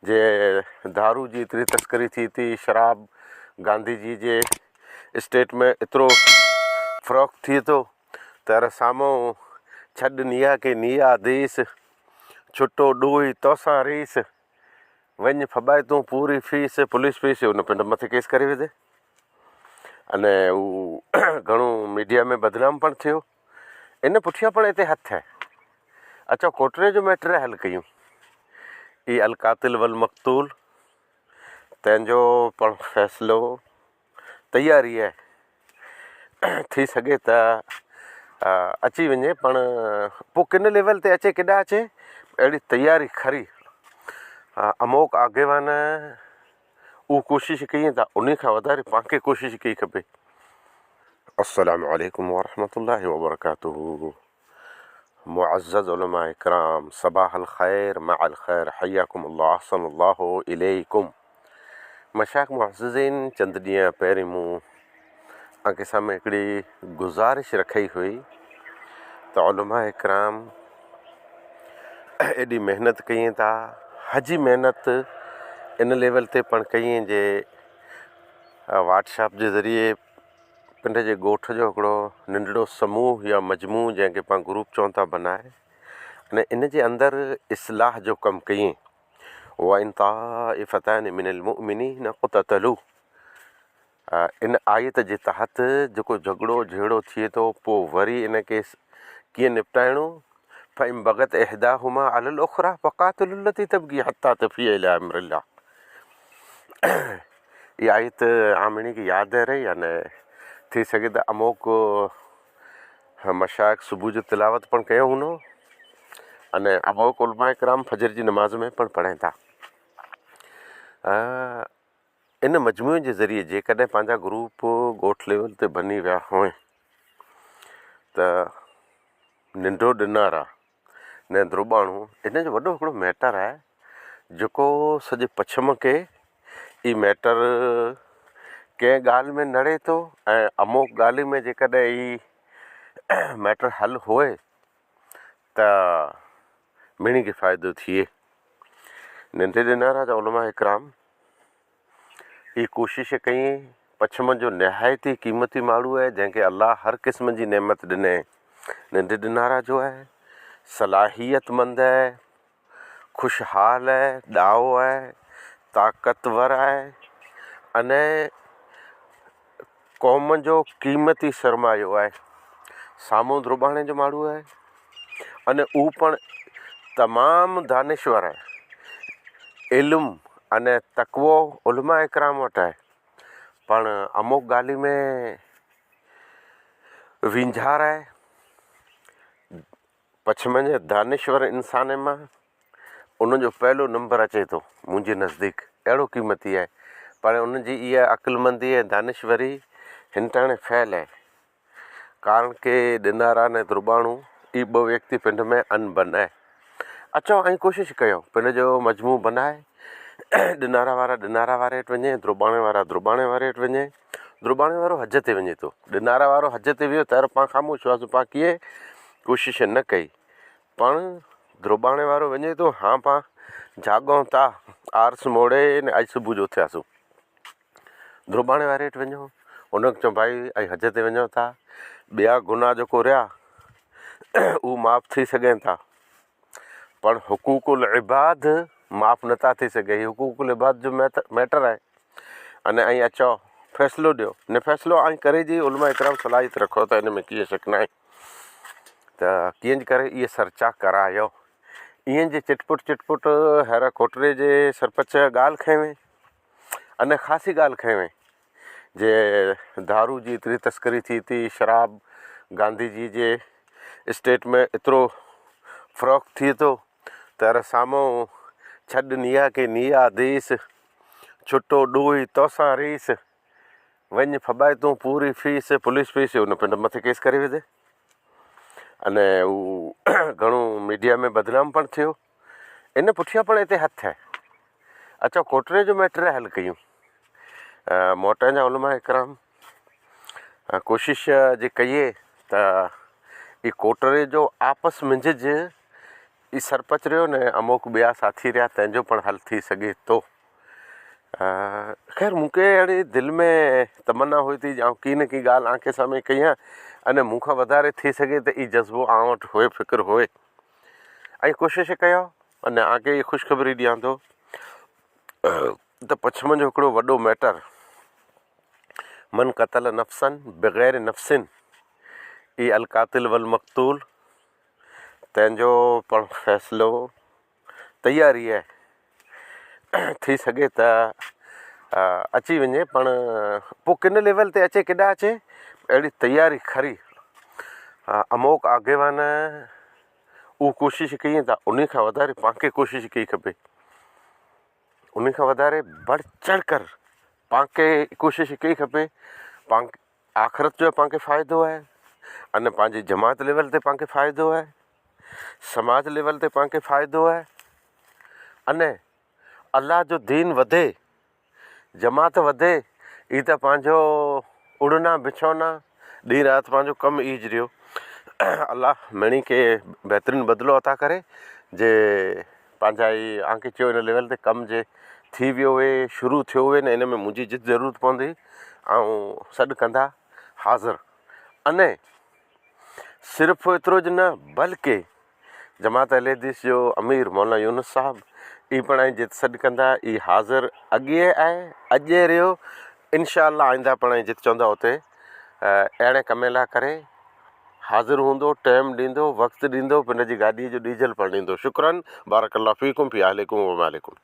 جي دارو جي ايتري تسڪري ٿي ٿي، شراب گانڌي جي جي اسٽيٽ ۾ ايترو فروخت ٿئي ٿو ته سامهون ڇڏ نيا ڪي نيا ديس، ڇٽو ڏوهي توسان ريس، وڃ ڦٻائي تون پوري فيس، پوليس فيس ان پنڊ مٿي ڪيس ڪري وڌي اني هو گهڻو ميڊيا ۾ بدنام پڻ ٿيو. ان پٺيان پڻ هتي هٿ آهي. اچو ڪوٽري جو ميٽر حل ڪيون. اي القاتل والمقتول تنهن جو پڻ فيصلو تياري آهي. ٿي سگهي ته اچي وڃي پڻ پوء ڪن ليول تي اچي ڪيڏانهن اچي اهڙي تياري کري اموڪ آگيوان اهو ڪوشش ڪئي ته انهي کان وڌاري پاڻ کي ڪوشش ڪئي کپي. السلام عليڪم ورحمة الله وبرڪاته معزز علماء ڪرام صباح الخير مع الخير حياڪم الله احسن الله اليڪم مشائخ معززين چند ڏينهن پهرين مون اوهان سامهون هڪڙي گذارش رکئي هئي ته علماء ڪرام ايڏي محنت ڪئي ٿا حجي محنت ان ليول تي پڻ ڪئي جي واٽس ايپ جي ذريعي پنڊ جي ڳوٺ جو هڪڙو ننڍڙو سموهه يا مجموعو جنهن کي پاڻ گروپ چئون ٿا بنائي ۽ ان جي اندر اصلاح جو ڪم ڪيئين وان طائفتان من المؤمنين اقتتلوا ان آيت جي تحت جيڪو جهڳڙو جهيڙو ٿئي ٿو پوء وري ان کي ڪيئن نپٽائڻو فان بغت احداهما علي الاخرى فقاتلوا التي تبغي حتي تفيء الي امر الله اها آيت عام هن کي ياد رهي يا نه ٿي سگهي ته اموڪ مشائخ صبح جو تلاوت پڻ ڪيو هوندو اني اموڪ علماء ڪرام فجر جي نماز ۾ پڻ پڙهين ٿا ان مجموعي جي ذريعي جيڪڏهن پنهنجا گروپ ڳوٺ ليول تي بني ويا هئين ته ننڍو ڏنارا نه درٻاڻو ان جو وڏو هڪڙو ميٽر آهي جيڪو سڄي پڇم کي هي ميٽر ڪنهن ڳالهه ۾ نڙي ٿو ۽ اموڪ ڳالهين ۾ جيڪڏهن هي ميٽر حل هئي ته مڙني کي فائدو ٿئي. ننڍي ڏنارا جا علماء ڪرام هي ڪوشش ڪئي پڇم جو نهايت ئي قيمتي ماڻهو آهي جنهن کي الله هر قسم جي نعمت ڏني ننڍي ڏنارا جو آهي صلاحيت مند آهي خوشحال آهي ڏاهو آهي طاقتور آهي اني قوم جو قيمتي سرمايو آهي. سامهون درٻاڻي جو ماڻهو آهي اني هو پڻ تمام دانشور آهي. علم اني تقوو علماء ڪرام وٽ آهي پڻ اموڪ ڳالهين ۾ وينجهار آهي. پڇ منجهه دانشور انسانن مان ان جو پهلو نمبر اچي ٿو منهنجي نزديڪ اهڙو قيمتي آهي پر ان جي اها عقلمندي ۽ دانشوري هنٽاڻي فعل آهي ڪارڻ ڪي ڏنارا ۽ درٻاڻو اي ٻه ويڪتي پنڊ ۾ ان بن آهي اچو ۽ ڪوشش ڪيو پنڊ جو مجموعو بنائي ڏنارا وارا ڏنارا واري وٽ وڃي درٻاڻي وارا درٻاڻي واري وٽ وڃي درٻاڻي وارو حج تي وڃي ٿو ڏنارا وارو حج تي ويو ته پاڻ خاموش هئاسون پاڻ ڪيئن ڪوشش نه ڪئي پڻ درٻاڻي وارو وڃي ٿو هان پان جاڳون ٿا آرس موڙي نه اڄ صبح جو اٿياسون درٻاڻي واري وٽ وڃو ان کي چئو ڀائي اڄ حج تي وڃو ٿا ٻيا گناهه جيڪو رهيا اهو معاف ٿي سگهن ٿا پر حقوق العباد معاف نٿا ٿي سگهي هي حقوق العباد جو ميٽر آهي اني ائين اچو فيصلو ڏيو نه فيصلو ائين ڪري جي علماء اڪرام صلاحيت رکو ته ان ۾ ڪيئن شڪ ناهي ته ڪيئن ڪري اهي سرچا ڪرايو ايئن جي چٽ پٽ چٽ پٽ هر ڪوٽري جي سرپچ ڳالهه کنئي اني خاصي ڳالهه کنئي جي دارو جي ايتري تسڪري ٿي ٿي شراب گانڌي جي جي اسٽيٽ ۾ ايترو فروخت ٿئي ٿو ته سامهون ڇڏ نيا ڪي نيا ديس ڇٽو ڏوهي توسان ريس وڃ ڦٻائي تون پوري فيس پوليس فيس ان پنڊ مٿي ڪيس ڪري وڌي اني هو گهڻو ميڊيا ۾ بدنام پڻ ٿيو ان پٺيان پڻ هتي هٿ آهي اچو ڪوٽري جو ميٽر حل ڪيون موٽن جا علماء اڪرام ڪوشش جي ڪئي ته هي ڪوٽري جو آپس منجهه اي سرپچ رهيو نه اموڪ ٻيا ساٿي رهيا تنهن جو پڻ حل ٿي سگهي ٿو. خير مون کي اهڙي دل ۾ تمنا هئي ٿي آئون ڪي نه ڪي ڳالهه آن کي سامهون ڪيان اني مون کان وڌاري ٿي سگهي ته اي جذبو آن وٽ هئي فڪر هئي ۽ ڪوشش ڪيو اني آن کي خوشخبري ڏيان ٿو ته پڇم جو هڪڙو وڏو ميٽر من قتل نفسا بغير نفس اي القاتل والمقتول تنهن جو پڻ فيصلو تياري آهي ٿي سگهي ته اچي وڃي پڻ پوء ڪن ليول تي اچي ڪيڏانهن اچي اهڙي تياري کري اموڪ آگيوان اهو ڪوشش ڪئي ته ان کان وڌاري پاڻ کي ڪوشش ڪئي کپي ان کان وڌاري بڙهه چڙهه ڪر پاڻ کي ڪوشش ڪئي کپي پاڻ آخرت جو پاڻ کي فائدو آهي اني پنهنجي جماعت ليول تي پاڻ کي فائدو آهي سماج ليول تي پاڻ کي فائدو آهي اني الله جو دين وڌي جماعت وڌي هي ته پنهنجو اڙنا بڇونا ڏينهن رات پنهنجو ڪم ايج رهيو الله مڙني کي بهترين بدلو عطا ڪري جي پنهنجا هي آنکي چيو ان ليول تي ڪم جي ٿي ويو اهي شروع ٿيو اهي نه ان ۾ منهنجي جت ضرورت پوندي آئون سڏ ڪندا حاضر اني صرف ايترو ج نه بلڪه جماعت اهل حديث جو امير مولانا يونس صاحب اي پڻ آئين جت سڏ ڪندا اي حاضر اڳي آهي اڄ رهيو انشاء الله آئنده پڻ آئين جت چوندا اتي اهڙي ڪم لاء ڪري حاضر هوندو ٽيم ڏيندو وقت ڏيندو پن جي گاڏي جو ڊيزل پڻ ڏيندو شڪرا بارڪ الله فيڪم في اهلڪم ومالڪم.